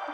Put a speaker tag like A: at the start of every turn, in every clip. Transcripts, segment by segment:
A: Aw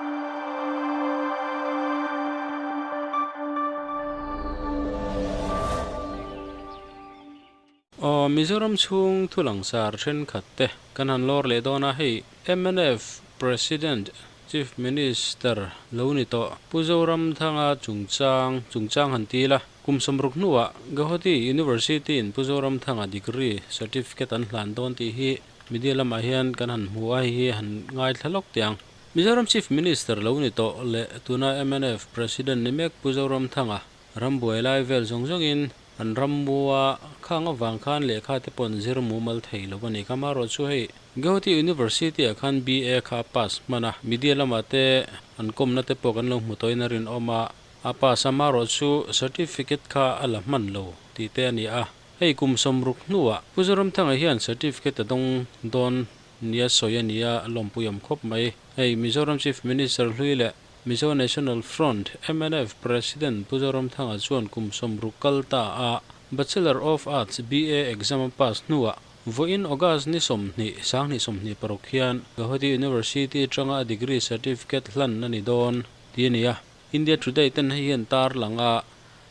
A: Mizoram chhung thu langsar thenkhat te kan han lawr leh dawn a, hei mnf President Chief Minister lo ni tawh Pu Zoramthanga chungchang chungchang han ti ila, kum 60 hnuah Gauhati University in Pu Zoramthanga degree certificate an hlan dawn tih hi media lamah hian kan han hmu a, hei hi han ngaithla lawk teh ang. Mizoram Chief Minister lo ni tawh leh tuna mnf President ni mek Pu Zoramthanga Rambuai lai vel zawng zawngin an rammua khang avang khan lehkha te pawh an zir mumal thei lo a ni. Kamarawh chu hei Gauhati University ah khan BA kha a pass hman a, media lamah te an kawmna te pawh kan lo hmu tawhin a rinawm a, a pass a, marawh chu certificate kha a la hman lo tih te a ni a. Hei kum 60 hnuah Pu Zoramthanga hian certificate a dawng dawn nia sawi a ni a, lawmpui awm khawp mai. Hei Mizoram Chief Minister hlui leh Mizo National Front, mnf, President Pu Zoramthanga chuan kum 60 kal ta a Bachelor of Arts, BA, exam a pass hnuah vawiin August ni 20, 2026 hian Gauhati University atanga a degree certificate hlan a ni dawn ti a ni a. India Today ten hei hian tarlang a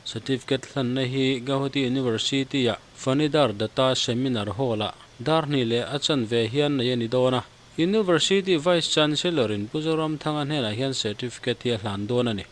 A: certificate hlanna hi Gauhati University-a Phanidhar Datta Seminar Hall-ah dar hnih leh a chanve hian nei a ni dawn a. University Vice Chancellor in Pu Zoramthanga hnenah hian certificate hi a hlan dawn a ni.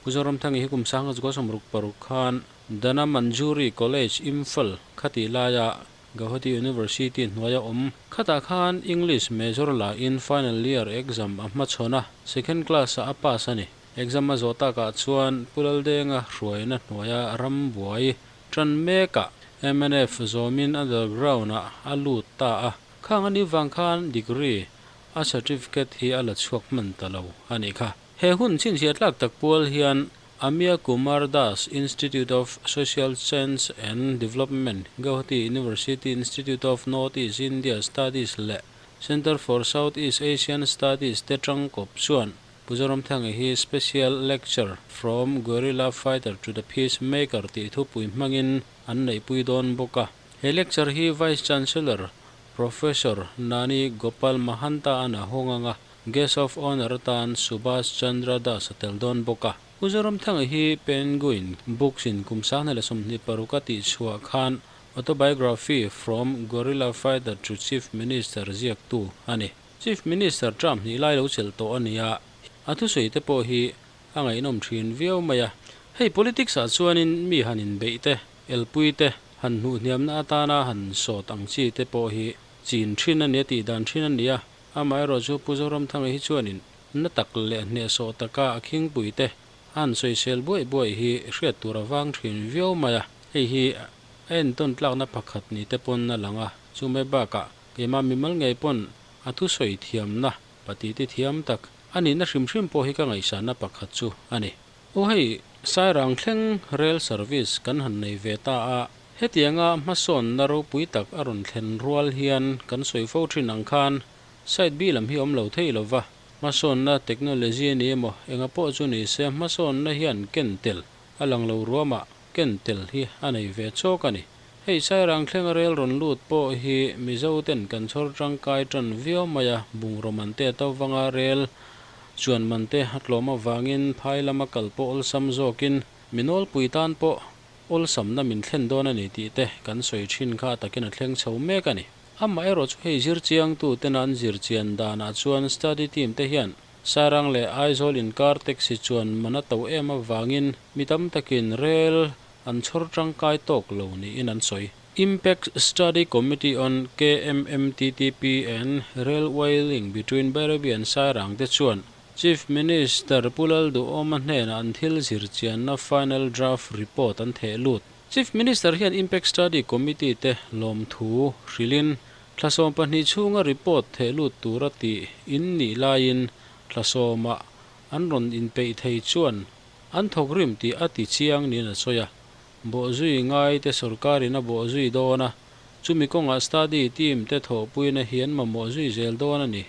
A: Pu Zoramthangi hi kum 1966 khan Dana Manjuri College, Imphal khatih laia Gauhati University hnuaia awm khatah khan English major la in final year exam a hmachhawn a, second class ah a pass a ni. Exam a zawh takah chuan Pu Laldenga hruaina hnuaia rambuai tan mekah mnf zawmin underground ah a lut ta a. Khang a ni vang khan degree a certificate hi a la chhuak hman ta lo a nih kha. He hun chhinchhiah tlak tak pual hian Amiya Kumar Das Institute of Social Science and Development, Gauhati University Institute of North East India Studies leh Centre for South East Asian Studies te tangkawp chuan Pu Zoramthangi hi Special Lecture From Guerrilla Fighter to the Peace Maker tih thupui hmangin an neihpui dawn bawk a. He lecture hi Vice Chancellor Professor Nani Gopal Mahanta an a hawng anga Guest of Honour atan Subhas Chandra Das a tel dawn bawk a. Pu Zoramthanga hi Penguin Books in kum 2026 a tih chhuah khan Autobiography From Guerrilla Fighter to Chief Minister ziaktu a ni. Chief Minister term hnih lai lo chelh tawh a ni a, a thusawi te pawh hi a ngaihnawm thin viau mai a. Hei politics ah chuanin mi han inbeih te, elpui te, han hnuh hniamna atana han sawt ang chi te pawh hi chin thin a nia tih dan thin a ni a, amaherawh chu Pu Zoramthanga hi chuanin na tak leh hnehsawh taka a khingpui te a han sawisel buaih buaih hi hriat tur a vang thin viau mai a, hei hi a entawn tlakna pakhat ni te pawn a lang a, chumai bakah keimah mimal ngei pawn a thusawi thiamna pati ti thiam tak a nihna hrim hrim pawh hi ka ngaihsanna pakhat chu a ni. Aw hei, Sairang thleng rail service kan han nei ve ta a, hetianga hmasawnna ropui tak a rawn thlen rual hian kan sawi fo thin ang khan side B lam hi awm lo thei lo va, hmasawnna technology a ni emaw enga pawh chu ni se hmasawnna hian ken tel a lang lo ruamah ken tel hi a nei ve chawk a ni. Hei Sairang thlenga rail rawn lut pawh hi Mizo ten kan chhawr tangkai tan viau mai a, bungraw man te a to vanga rail Chuan man te a tlawm avangin phai lama kal pawh awlsam zawkin mi nawlpui tan pawh awlsamna min thlen dawn a ni tih te kan sawi thin kha a takin a thleng chho mek a ni. Amaherawh chu hei zirchiangtu tena an zirchian danah chuan study team te hian Sairang leh Aizawl inkar taxi chuan man a to em avangin mi tam takin rel an chhawr tangkai tawk lo niin an sawi. Impact Study Committee on KMMTTP and Railway Link between Bairabi and Sairang te chuan Chief Minister Pu Lalduhawma hnenah an thil zirchianna final draft report an theh lut. Chief Minister hian Impact Study Committee te lawmthu hrilhin thla 12 chhunga report theh lut tura tih in nih laiin thla sawmah an rawn inpeih thei chuan an thawk rim tih a ti chiang niin a sawi a. Bawhzui ngai te sorkarin a bawhzui dawn a, chumi kawngah study team te thawhpuina hi an mamawh zui zel dawn a ni,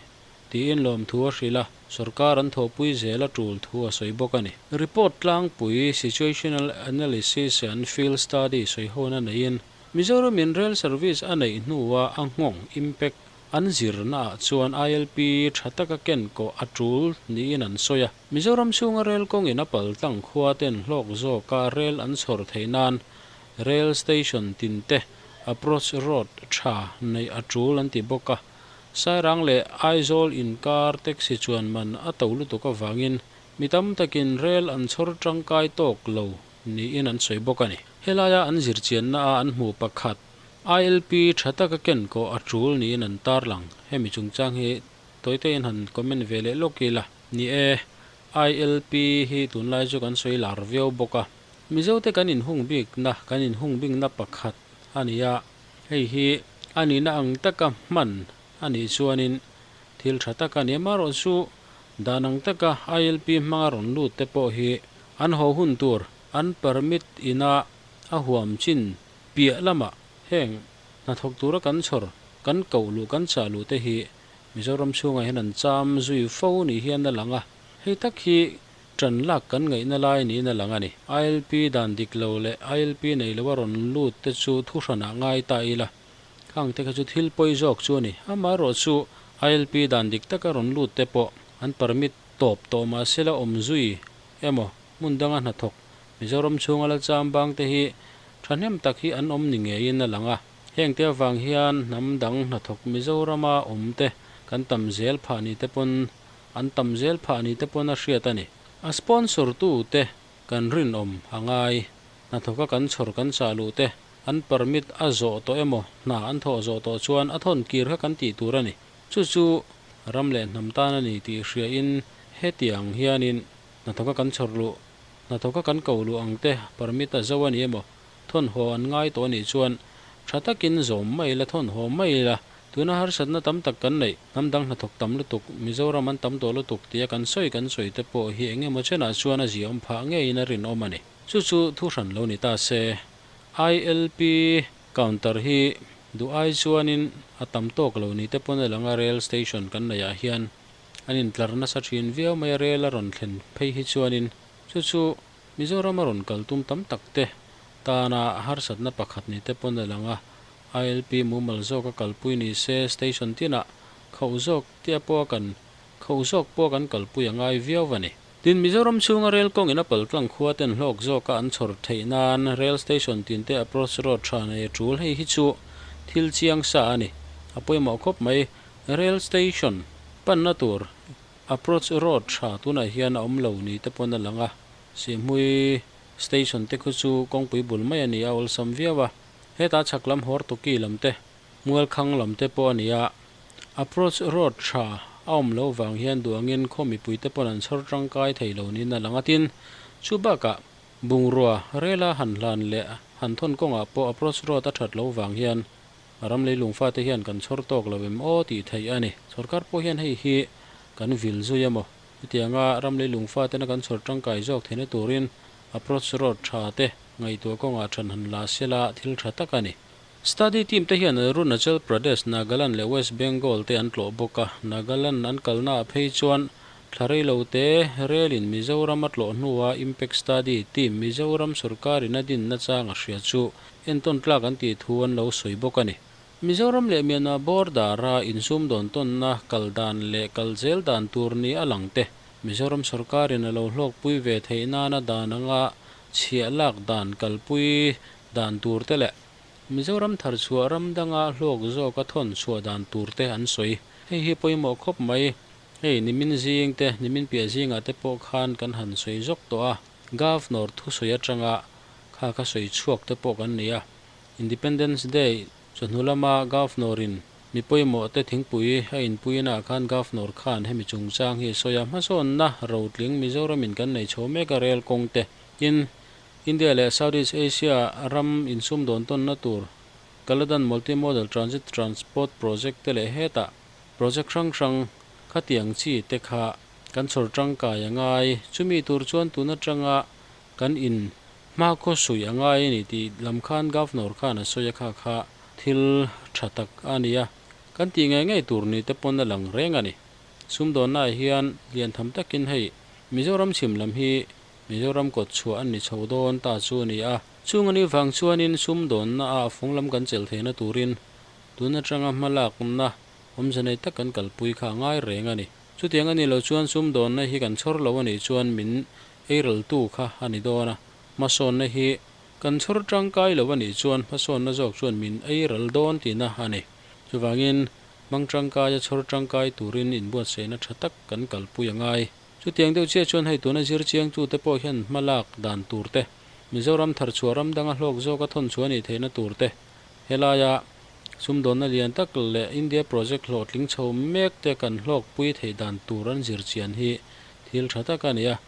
A: tiin lawmthu a hrilh a, sorkar an thawhpui zel a tul thu a sawi bawk a ni. Report tlangpui Situational Analysis and Field Study sawihona neiin Mizoramin rail service a neih hnua a nghawng, impact, An zirnaah chuan ILP tha taka ken kawh a tul niin an sawi a. Mizoram chhunga rel kawngin a paltlang khua ten hlawk zawka rel an chhawr theih nan rel station tin te approach road tha neih a tul an ti bawk a. Sairang leh Aizawl inkar taxi chuan man a to lutuk avangin mi tam takin rel an chhawr tangkai tawk lo niin an sawi bawk a ni. Helaia an zirchianna a an hmuh pakhat ILP tha taka ken kawh a tul niin an tarlang. Hemi chungchang hi tawite in han comment ve leh lawk ila. Ni e, ILP hi tunlai chu kan sawi lar viau bawk a. Mizote kan inhung bikna, kan inhung bingna pakhat a ni a. Hei hi a nihna ang taka hman a nih chuanin thil tha tak a ni. Amaherawhchu dan ang taka ILP hmanga rawn lut te pawh hi an haw hun tur an permit ina a huam chin piah lamah heng hnathawk tura kan chhawr, kan koh luh, kan chah luh te hi Mizoram chhungah hian an cham zui fo ni hian a lang a. Hei tak hi tan lak kan ngaihna lai niin a lang a ni. ILP dan dik lo leh ILP nei lo a rawn lut te chu thu hranah ngai ta ila. Khang te kha chu thil pawi zawk chu a ni. Amaherawhchu ILP dan dik taka rawn lut te pawh an permit tawp tawh mahse la awm zui emaw hmun danga hnathawk Mizoram chhunga la cham bang te hi thahnem tak hi an awm ni ngeiin a lang a. Heng te avang hian hnam dang hnathawk Mizorama awm te kan tam zel phah ni te pawn an tam zel phah ni te pawn a hriat a ni. A sponsor tu te kan rinawm a ngai. Hnathawka kan chhawr kan chah luh te an permit a zawh tawh emaw hna an thawh zawh tawh chuan a thawn kir kha kan tih tur a ni. Chu chu ram leh hnam tan a ni tih hriain hetiang hianin hnathawka kan chhawr luh, hnathawka kan ko luh ang te permit a zo a ni emaw thawn haw an ngai tawh a nih chuan tha takin zawm mai ila, thawn haw mai ila. Tuna harsatna tam tak kan neih, hnam dang hnathawk tam lutuk, Mizoram an tam tawh lutuk tia kan sawi kan sawi te pawh hi eng emaw chenah chuan a ziaawm phah ngeiin a rinawm a ni. Chu chu thu hran lo ni ta se. ILP counter hi duh ai chuanin a tam tawk lo ni te pawn a lang a, rail station kan neih ah hian an intlar nasa thin viau mai a, rail a rawn thlen phei hi chuanin chu chu Mizoram a rawn kal tum tam tak te tana harsatna pakhat ni te pawn a lang a, ILP mumal zawk a kalpui ni se station tinah khauh zawk tia pawh a kan khauh zawk pawh kan kalpui a ngai viau a ni. Tin, Mizoram chhunga rel kawngin a paltlang khua ten hlawk zawka an chhawr theih nan rail station tin te approach road tha nei a tul. Hei hi chu thil chiang sa a ni. A pawimawh khawp mai. Rail station panna tur approach road tha tunah hian a awm lo ni te pawn a lang a. Sihhmui station te khu chu kawngpui bul mai a ni a, awlsam viau a. Hetah chhak lam Hortuki lam te, Mualkhang lam te pawh a ni a. Approach road tha a awm loh vang hian duangin khaw mipuite pawn an chhawr tangkai thei lo niin a lang a. Tin, chu bakah bungrua rela han hlan leh han thawn kawngah pawh approach road a that loh vang hian ram leilung fate hian kan chhawr tawk lo em aw tih theih a ni. Sorkar pawh hian hei hi kan vil zui emaw hetianga ram leilung fatena kan chhawr tangkai zawk theihna turin approach road tha te ngaihtuah kawngah than han la sela thil tha tak a ni. Study team te hian Arunachal Pradesh, Nagaland leh West Bengal te an tlawh bawk a. Nagaland an kalnaah phei chuan thla reilo te relin Mizoram a tlawh hnua Impact Study Team Mizoram sorkarin a din nachang a hria chu entawn tlak an tih thu an lo sawi bawk a ni. Mizoram leh Myanmar border-a insumdawn tawnna kal dan leh kal zel dan tur ni a lang te Mizoram sorkarin a lo hlawkpui ve theih nana dan anga chhiah lak dan kalpui dan tur te leh Mizoram thar chhuah ram danga hlawk zawka thawn chhuah dan tur te an sawi. Hei hi pawimawh khawp mai. Hei nimin zing te, nimin piah zingah te pawh khan kan han sawi zawk tawh a. Governor thusawi atanga kha kha sawi chhuak te pawh kan nei a. Independence Day chawhnu lama Governor in mi pawimawh te thingpui a inpuina ah khan Governor khan hemi chungchang hi a sawi a. Hmasawnna rotling Mizoram in kan nei chho mek a rel kawng te tin India leh Southeast Asia ram insumdawn tawnna tur Kaladan Multi-Modal Transit Transport Project te leh hetah project hrang hrang khatiang chi te kha kan chhawr tangkai a ngai. Chumi tur chuan tun atanga kan in hmakhaw suih a ngai a ni tih lam khan Governor khan a sawi a kha kha thil tha tak a ni a, kan tih ngei ngei tur ni te pawn a lang reng a ni. Sumdawnnaah hian lian tham takin hei Mizoram chhim lam hi Mizoram kawt chhuah an ni chho dawn ta chu a ni a. Chung a nih vang chuanin sumdawnna a fung lam kan chelh theihna turin tun atanga hmalakna Awmze nei tak kan kalpui kha a ngai reng a ni. Chutiang a nih loh chuan sumdawnna hi kan chhawr lo a nih chuan min eiraltu kha a ni dawn a. Hmasawnna hi kan chhawr tangkai lo a nih chuan hmasawnna zawk chuan min eiral dawn tihna a ni. Chuvangin, hmang tangkaia chhawr tangkai turin inbuatsaihna tha tak kan kalpui a ngai. Chutiang deuh chiah chuan hei tuna zir chiangtute pawh hian hmalak dan tur te, Mizoram tharchhuah ram danga hlawk zawka thawnchhuah a nih theihna tur te, helaia sumdawnna lian tak leh India project hlawhtling chho mek te kan hlawkpui theih dan tur an zir chian hi thil tha tak a ni a.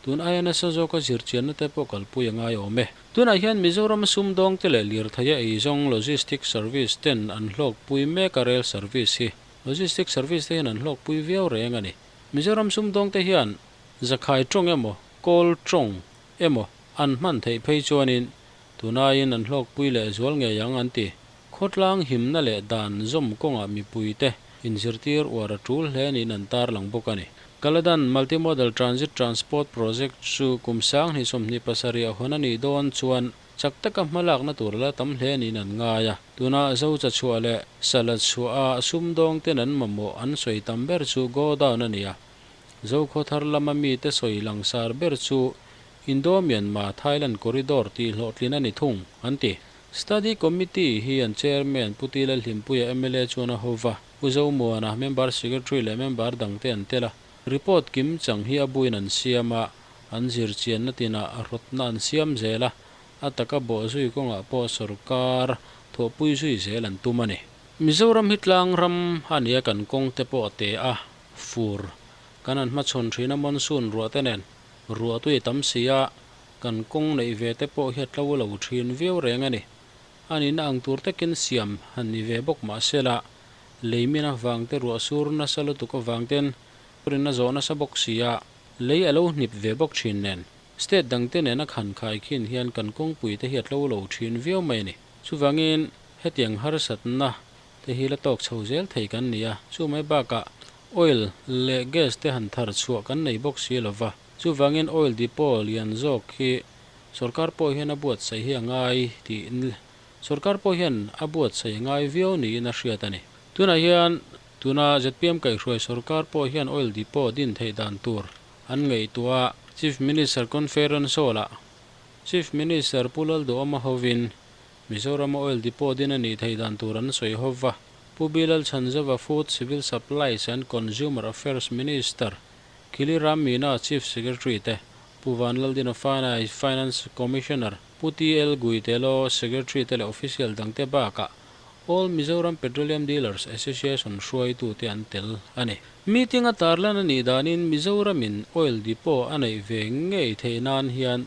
A: Tun aia nasa zawka zir chianna te pawh kalpui a ngai awm e. Tunah hian Mizoram sumdawngte leh lirtheia eizawng logistic service ten an hlawkpui mek a rail service hi logistic service te hian an hlawkpui viau reng a ni. Mizoram sumdawngte hian zakhai tawng emaw kawl tawng emaw an hman theih phei chuanin tunaiin an hlawkpui leh zual ngei ang an ti. Khawtlang himna leh dan zawm kawngah mipuite inzirtir uar a tul hle niin an tarlang bawk a ni. Kaladan Multimodal Transit Transport Project chu kum 2027 a hawn a nih dawn chuan chak taka hmalakna tur a la tam hle niin an ngai a. Tuna Zocha chhuah leh Sala chhuah a sumdawngten an mamawh an sawi tam ber chu godown a ni a. Zokhawthar lama mite sawi langsar ber chu Indo-Myanmar Thailand Corridor tih hlawhtlin a ni thung, an ti. Study Committee hi an Chairman Pu Tila Hlimpuia mla chuan a ho va, Pu Zomuana, Member Secretary leh member dangte an tel a. Report kim chang hi a buin an siam a, an zirchianna tinah rawtna an siam zel a, a taka bawhzui kawngah pawh sorkar thawhpui zui zel an tum a ni. Mizoram hi tlang ram a nia kan kawng te pawh a te a, fur kan han hmachhawn thin a monsoon ruah te nen ruah tui tam si a, kan kawng neih ve te pawh hi a tlo lo thin viau reng a ni. A nihna ang tur takin siam han ni ve bawk mahsela leimin avang te ruah sur nasa lutuk avang ten rin a zawh nasa bawk si a, lei a lo hnip ve bawk thin nen state dang te nena khan khai khin hian kan kawngpui te hi a tlo lo thin viau mai a ni. Chuvangin hetiang harsatna te hi la tawk chho zel thei kan ni a, chu mai bakah oil leh gas te han thar chhuah kan nei bawk si lo va, chuvangin oil depot lian zawk hi sorkar pawh hian a buatsaih hi a ngai tiin sorkar pawh hian a buatsaih a ngai viau niin a hriat a ni. Tunah hian tuna zpm kaihhruai sorkar pawh hian oil depot din theih dan tur an ngaihtuah a, Chief Minister Conference Hall-ah Chief Minister Pu Lalduhawma hovin Mizorama oil depot din a nih theih dan tur an sawi ho va. Pu Bilal Chhanzova Food, Civil Supplies and Consumer Affairs Minister, Khili Ram Meena Chief Secretary te, Pu Vanlaldina Fanai Finance Commissioner, Pu TL Guitelo Secretary te leh official dangte bakah All Mizoram Petroleum Dealers Association hruaitute an tel a ni. Meeting a tarlan a nih danin Mizoramin oil depot a neih ve ngei theih nan hian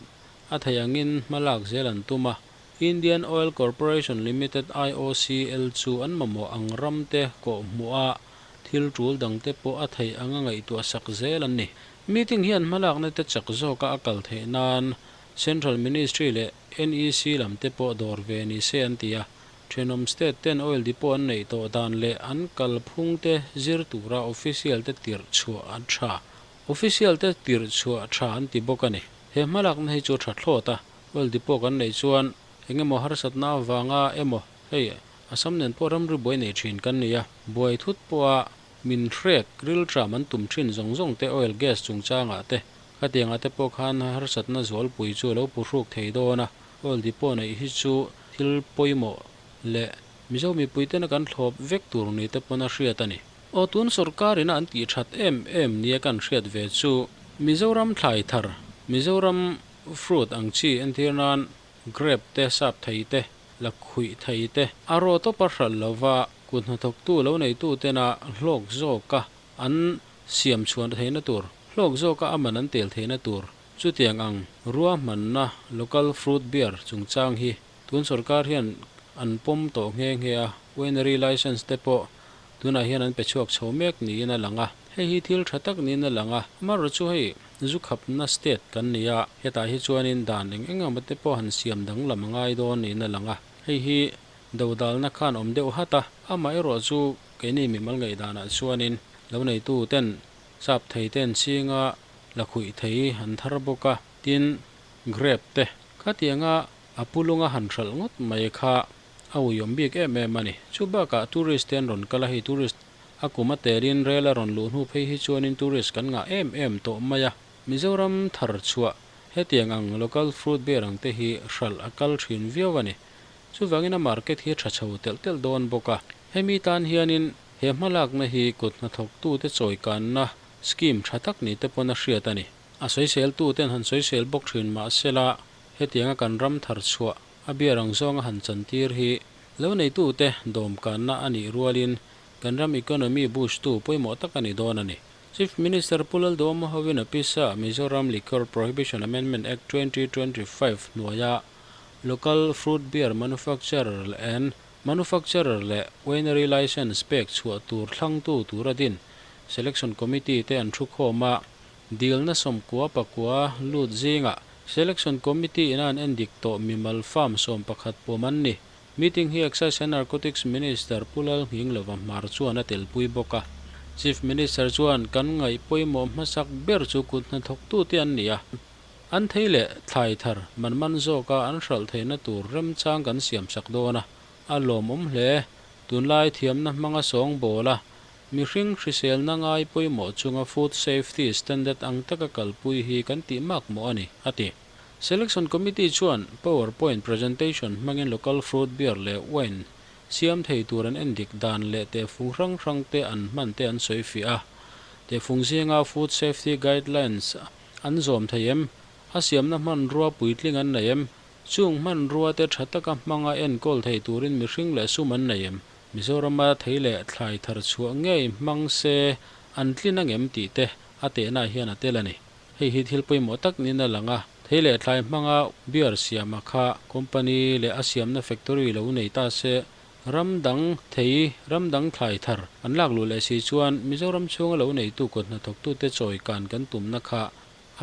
A: a theih angin hma lak zel an tum a. Indian Oil Corporation Limited, IOCL, chu an mamawh ang ram te kawh hmuh a, thil tul dang te pawh a theih anga ngaihtuah sak zel an ni. Meeting hian hmalakna te chak zawka a kal theih nan Central Ministry leh NEC lam te pawh dawr ve ni se an ti a, thenawm state ten oil depot an neih tawh dan leh an kalphung te zir tura official te tirh chhuah an tha. Official te tirh chhuah tha an ti bawk a ni. He hmalakna hi chu a tha thlawt a. Oil depot kan neih chuan eng emaw harsatna avanga emaw hei Assam nen pawh ramri buai nei thin kan ni a, buai thut pawha min hrek rilṭam an tum thin zawng zawng te oil gas chungchangah te khatiangah te pawh khan harsatna zualpui chu a lo puhruk thei dawn a, oil depot neih hi chu thil pawimawh leh Mizo mipui tena kan thlawp vek tur ni te pawn a hriat a ni. Aw tun sorkar ina an tih that em em nia kan hriat ve chu Mizoram thlai thar Mizoram Fruit ang chi entir nan grape te, sap thei te, lakhuih thei te a raw tawp a hralh lova kut hnathawktu lo neitu tena hlawk zawka an siam chhuan theihna tur, hlawk zawka a man an tel theihna tur chutiang ang ruahmanna local fruit beer chungchang hi tun sorkar hian an pawm tawh nghe nghe a, winery license te pawh tunah hian an pe chhuak chho mek niin a lang a, hei hi thil tha tak niin a lang a, amaherawhchu chu hei zu khapna state kan ni a, hetah hi chuanin dan eng eng emaw te pawh han siam danglam a ngai dawn niin a lang a, hei hi dodalna khan awm deuh hat a, amaherawhchu keini mimal ngaihdanah chuanin lo neitu ten sap thei ten chinga lakhuih thei an thar bawk a, tin grape te khatianga a pulunga han hralh ngawt mai kha a uiawm bik em em a ni. Chu bakah tourist te an rawn kal a, hei tourist. A kum a telin rel a rawn luh hnu phei hi chuanin tourist kan ngah em em tawh mai a. Mizoram thar chhuah hetiang ang local fruit beer ang te hi hralh a kal thin viau a ni. Chuvangin a market hi a tha chho telh telh dawn bawk a. Hemi tan hianin he hmalakna hi kut hnathawktute chawikanna scheme tha tak ni te pawn a hriat a ni. A sawiseltuten han sawisel bawk thin mah sela, hetianga kan ram thar chhuah a beer ang zawnga han chantir hi lo neitute dawmkanna a nih rualin kan ram economy boost tu pawimawh tak a ni dawn a ni. Chief Minister Pu Lalduhoma hovin a pisa Mizoram Liquor Prohibition Amendment Act 2025 hnuaia Local Fruit Beer Manufacturer and Manufacturer leh Winery Licence pek chhuah tur thlangtu tura din Selection Committee te an thukhawm a, dilna 99 lut zingah Selection Committee ina an endik tawh mimal farm 11 pawm an ni. Meeting hi Excise and Narcotics Minister Pu Lalnghinglova Hmar chuan a telpui bawk a. Chief Minister chuan kan ngaih pawimawh hmasak ber chu kut hnathawktute an ni a. An thei leh thlai thar man man zawka an hralh theihna tur remchang kan siamsak dawn a, a lawmawm hle. Tunlai thiamna hmanga sawngbawl a, mihring hriselna ngai pawimawh chunga food safety standard ang taka kalpui hi kan tih mak mawh a ni, a ti. Selection Committee chuan power point presentation hmangin local fruit beer leh wine siam thei tur an endik dan leh tehfung hrang hrang te an hman te an sawi fiah a. Tehfung zinga food safety guidelines An zawm thei em? A siamna hmanrua puitling an nei em? Chung hmanrua te tha taka hmanga enkawl thei turin mihring leh sum an nei em? Mizorama thei leh thlai thar chhuah ngei hmang se an tlin angem tih te a tehna hian a tel a ni. Hei hi thil pawimawh tak niin a lang a, thei leh thlai hmanga beer siama kha company leh a siamna factory lo nei ta se Ram dang thei, ram dang thlai thar an lak luh leh si chuan Mizoram chhunga lo neitu kut hnathawktute chawi kan kan tumna kha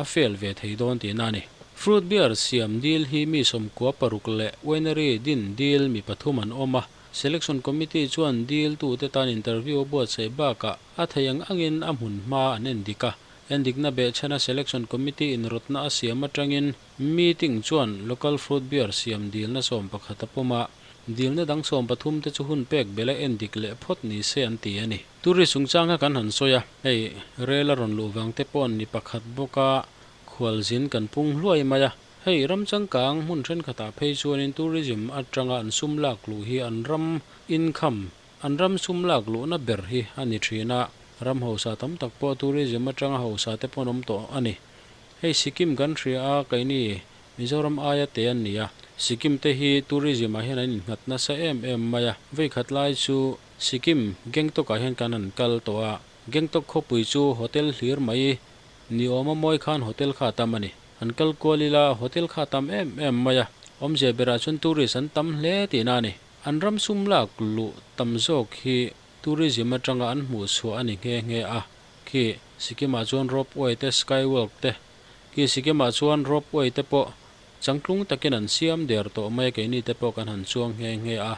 A: a fail ve thei dawn tihna a ni. Fruit beer siam dil hi mi 96 leh winery din dil mi pathum an awm a, Selection Committee chuan diltute tan interview a buatsaih bakah a thei ang angin a hmun hma an endik a. Endikna behchhana Selection Committee inrawtna a siam atangin meeting chuan local fruit beer siam dilna 11 a pawm a, Dilna dang 13 te chu hun pek bela en dik leh phawt ni se an ti a ni. Tourist chungchang kha kan han sawi a, hei rel a rawn luh vang te pawh ni pakhat bawk a, khualzin kan pung hluai mai a. Hei ram changkang hmun thenkhatah phei chuanin tourism atanga an sum lak luh hi an ram income, an ram sum lak luhna ber hi a ni thin a, ram hausa tam tak pawh tourism atanga hausa te pawh an awm tawh a ni. Hei Sikkim kan hria a, keini Mizoram aia te an ni a, Sikkim te hi tourism ah hian an innghat nasa em em mai a, vei khat lai chu Sikkim Gangtok ah hian kan han kal tawh a, Gangtok khawpui chu hotel hlir mai ni awm a mawi khan hotel kha a tam a ni. Han kal kual ila hotel kha a tam em em mai a, awmzia berah chuan tourist an tam hle tihna a ni. An ram sum lak luh tam zawk hi tourism atanga an hmuh chhuah a ni nghe nghe a, khi Sikkim ah chuan ropeway te skywalk te Khi Sikkim-ah chuan ropeway te pawh changtlung takin an siam der tawh mai a, keini te pawh kan han chuang nghe nghe a.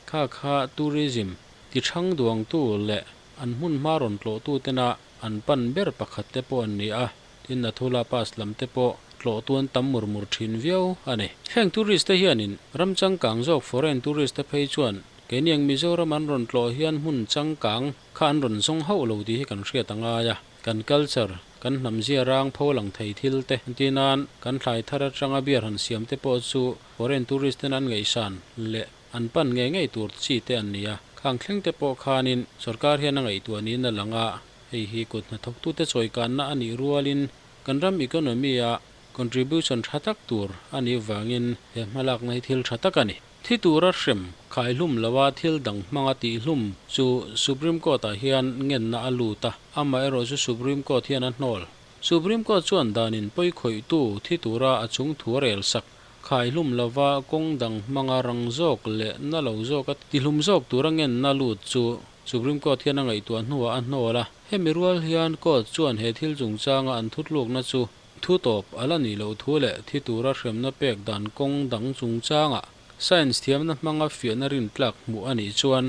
A: Kha kha tourism ti thang duangtu leh an hmun hma rawn tlawhtu tena an pan ber pakhat te pawh an ni a, tin Nathula Pass lam te pawh tlawhtu an tam mur mur thin viau a ni. Heng tourist te hianin ram changkang zawk foreign tourist te phei chuan keini ang Mizoram an rawn tlawh hian hmun changkang kha an rawn zawng hauh lo tih hi kan hriat a ngai a. Kan culture, kan hnam zia rang pho lang thei thil te entir nan kan thlai thar atanga beer han siam te pawh chu foreign tourist ten an ngaihsan leh an pan ngei ngei tur chi te an ni a. Khang thleng te pawh khanin sorkar hian a ngaihtuah niin a lang a, hei hi kut hnathawktute chawikanna a nih rualin kan ram economy a contribution tha tak tur a nih vangin he hmalakna hi thil tha tak a ni. Thi tura hrem khaihlum loa thil dang hmanga tihhlum chu Supreme Court-ah hian ngenna a lut a, amaherawh chu Supreme Court hian a hnawl. Supreme Court chuan danin pawikhawihtu thi tura a chung thu a rel sak. Khaihlum lova kawng dang hmanga rang zawk leh na lo zawka tihlum zawk tura ngenna lut chu Supreme Court hian a ngaihtuah hnuah a hnawl a. Hemi rual hian Court chuan he thil chungchanga an thutlukna chu Thu tawp a la nih loh thu leh thi tura hremna pek dan kawng dang chungchangah science thiamna hmanga fiahna rintlak hmuh a nih chuan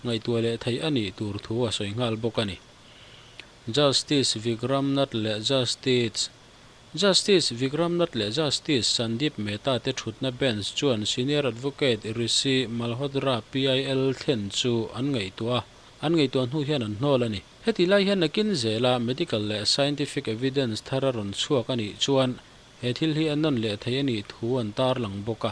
A: ngaihtuah leh theih a nih tur thu a sawi nghal bawk a ni. Justice Vikram Nath leh Justice Justice Vikram Nath leh Justice Sandeep Mehta te thutna bench chuan Senior Advocate Rishi Malhotra PIL thlen chu an ngaihtuah a. an ngaihtuah hnu hian an hnawl a ni. Hetih lai hian nakin zela medical leh scientific evidence thar a rawn chhuak a nih chuan he thil hi a nawn leh thei a nih thu an tarlang bawk a.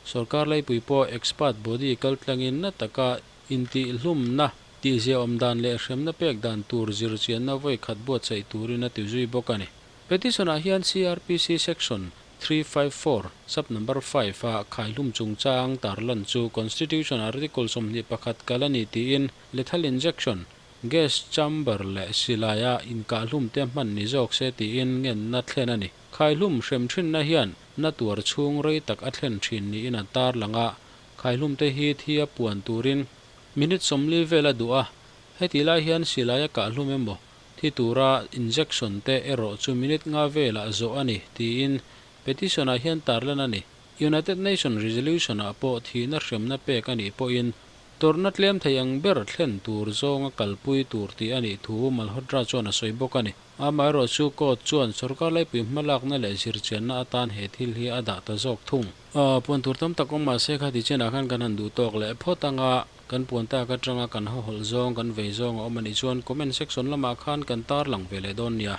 A: Sorkar laipui pawh expert body kaltlangin na taka intihhlumna tihzia awm dan leh hremna pek dan tur zirchianna vawi khat buatsaih turin a ti zui bawk a ni. Petition-ah hian CrPC section 354, sub number 5 a khaihlum chungchang tarlan chu Constitution Article 21 kal a ni tiin lethal injection, gas chamber leh silaia inkahlum te hman ni zawk se tiin ngenna thlen a ni. Khaihlum hrem thinna hian na tuar chhung rei tak a thlen thin niin an tarlang a, khaihlum te hi thi a puan turin minute 40 vel a duh a, heti lai hian silaia kahlum emaw thi tura injection te erawh chu minute nga velah zawh a ni tiin petition-ah hian tarlan a ni. United Nations resolution-ah pawh thihna hremna pek a nih pawhin tawrhna tlem thei ang ber thlen tur zawnga kalpui tur tih a nih thu Malhotra chuan a sawi bawk a ni. Amaherawh chu court chuan sorkar laipui hmalakna leh zirchianna atan he thil hi a dah ta zawk thung. Puan tur tam tak awm mah se kha tichenah khan kan han duh tawk leh phawt anga kan puan tak atanga kan hawhawlh zawng kan vei zawng a awm a nih chuan comment section lamah khan kan tarlang ve leh dawn nia.